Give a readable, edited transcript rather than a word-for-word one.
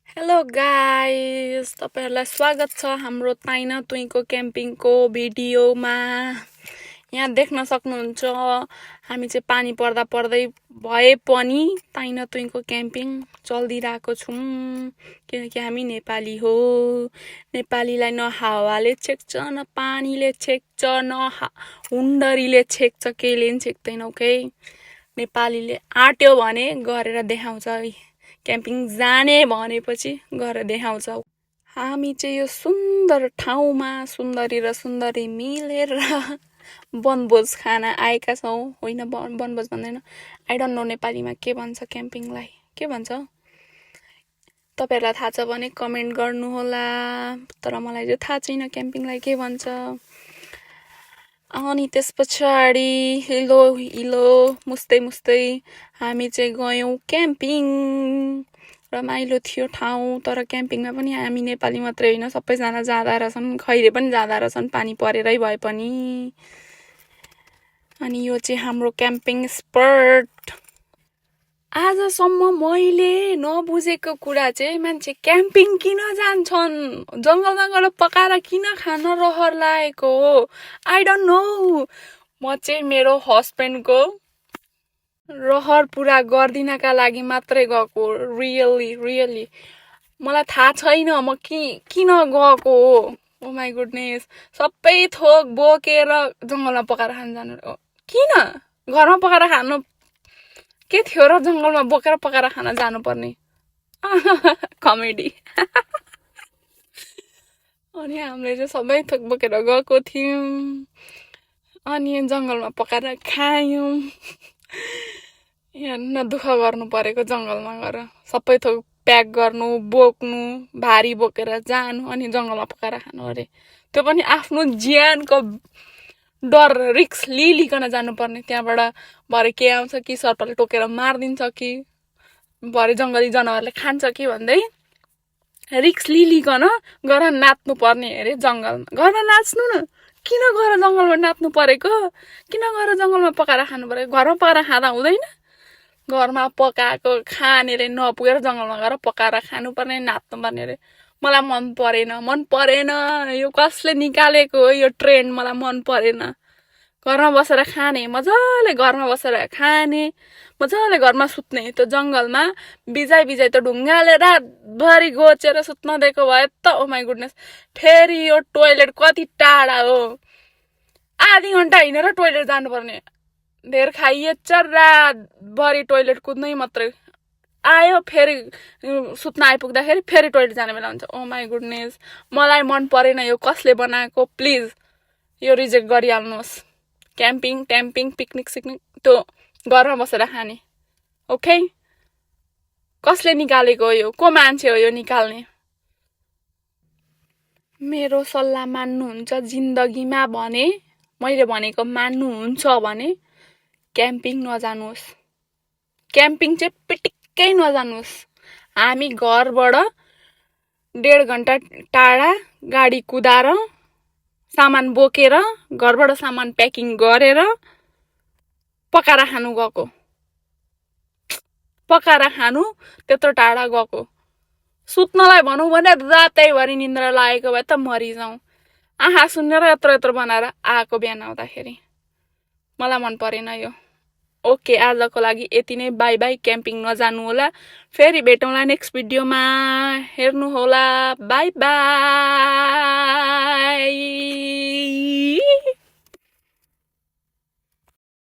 Hello guys, तपाईहरुलाई स्वागत छ हाम्रो ताइन तुइको क्याम्पिङको भिडियोमा। यहाँ देख्न सक्नुहुन्छ हामी चाहिँ पानी पर्दा पर्दै भए पनि ताइन तुइको क्याम्पिङ चल्दिरहेको छौं किनकि हामी नेपाली हो। नेपालीलाई न हावाले छेक्छ न पानीले छेक्छ न हुन्डरीले छेक्छ, केहीले नि छेक्दैन। ओके, नेपालीले आट्यो भने गरेर देखाउँछ। क्याम्पिङ जाने भनेपछि गरेर देखाउँछ। हामी चाहिँ यो सुन्दर ठाउँमा सुन्दरी र सुन्दरी मिलेर वनभोज खान आएका छौं। होइन, वनभोज भन्दैन, आई डोन्ट नो नेपालीमा के भन्छ क्याम्पिङलाई, के भन्छ तपाईहरुलाई थाहा छ भने कमेन्ट गर्नु होला। तर मलाई चाहिँ थाहा छैन क्याम्पिङलाई के भन्छ। अनि त्यस पछाडि हिलो हिलो मुस्दै मुस्दै हामी चाहिँ गयौं क्याम्पिङ। रमाइलो थियो ठाउँ, तर क्याम्पिङमा पनि हामी नेपाली मात्रै होइन, सबैजना जाँदा रहेछन्, खैरे पनि जाँदा रहेछन्, पानी परेरै भए पनि। अनि यो चाहिँ हाम्रो क्याम्पिङ स्पट। आजसम्म मैले नबुझेको कुरा चाहिँ मान्छे क्याम्पिङ किन जान्छन्, जंगलमा गएर पकाएर किन खान रहर लागेको हो, आई डोन्ट नो। म चाहिँ मेरो हस्बेन्डको रहर पुरा गर्दिनका लागि मात्रै गएको। रियली मलाई थाहा छैन म किन गएको हो। ओ माई गुडनेस, सबै थोक बोकेर जंगलमा पकाएर खान जानु। किन घरमा पकाएर खानु के थियो र जंगलमा बोकेर पकाएर खान जानुपर्ने। कमेडी। अनि हामीले चाहिँ सबै थोक बोकेर गएको थियौं, अनि जंगलमा पकाएर खायौं। यहाँ दुःख गर्नु परेको जंगलमा गएर सबै थोक प्याक गर्नु, बोक्नु, भारी बोकेर जानु, अनि जंगलमा पकाएर खानु अरे। त्यो पनि आफ्नो ज्यानको डर रिक्स लिइकन जानुपर्ने। त्यहाँबाट भरे के आउँछ कि, सर्पले टोकेर मारिदिन्छ कि, भरे जंगली जनावरले खान्छ कि भन्दै रिक्स लिइकन गएर नाच्नु पर्ने अरे जंगलमा। घरमा नाच्नु न, किन गएर जंगलमा नाच्नु परेको, किन गएर जंगलमा पकाएर खानु परेको। घरमा पकाएर खाँदा हुँदैन, घरमा पकाएको खानेले नपुगेर जंगलमा गएर पकाएर खानुपर्ने, नाच्नुपर्ने अरे। मलाई मन परेन यो कसले निकालेको हो यो ट्रेन्ड, मलाई मन परेन। घरमा बसेर खाने, मजाले घरमा बसेर खाने, मजाले घरमा सुत्ने। त्यो जंगलमा बिजाई त ढुङ्गाले रातभरि गोचेर सुत्न दिएको भए त ओ माई गुडनेस। फेरि यो टोइलेट कति टाढा हो, आधी घन्टा हिँडेर टोइलेट जानुपर्ने। धेर खाइएछ, रातभरि टोइलेट कुद्नै मात्रै। आयो फेरि सुत्न आइपुग्दाखेरि फेरि टोइलेट जाने बेला हुन्छ। ओ माई गुडनेस, मलाई मन परेन यो कसले बनाएको। प्लिज यो रिजेक्ट गरिहाल्नुहोस्। क्याम्पिङ पिकनिक सिकनिक त्यो घरमा बसेर खाने। ओके, कसले निकालेको हो यो, को मान्छे हो यो निकाल्ने। मेरो सल्लाह मान्नुहुन्छ जिन्दगीमा भने, मैले भनेको मान्नुहुन्छ भने क्याम्पिङ नजानुहोस्। क्याम्पिङ चाहिँ पिटिक्कै नजानुहोस्। हामी घरबाट 1.5 घन्टा टाढा गाडी कुदाएर सामान बोकेर घरबाट सामान प्याकिङ गरेर पकाएर खानु गएको। पकाएर खानु त्यत्रो टाढा गएको। सुत्नलाई भनौँ भने रातैभरि निन्द्रा लागेको भए त मरिजाउँ। आहा सुनेर यत्रो बनाएर आएको बिहान आउँदाखेरि। मलाई मन परेन यो। ओके, आजको लागि यति नै। By by. क्याम्पिङ नजानु होला। फेरि भेटौँला नेक्स्ट भिडियोमा। हेर्नु होला। By by.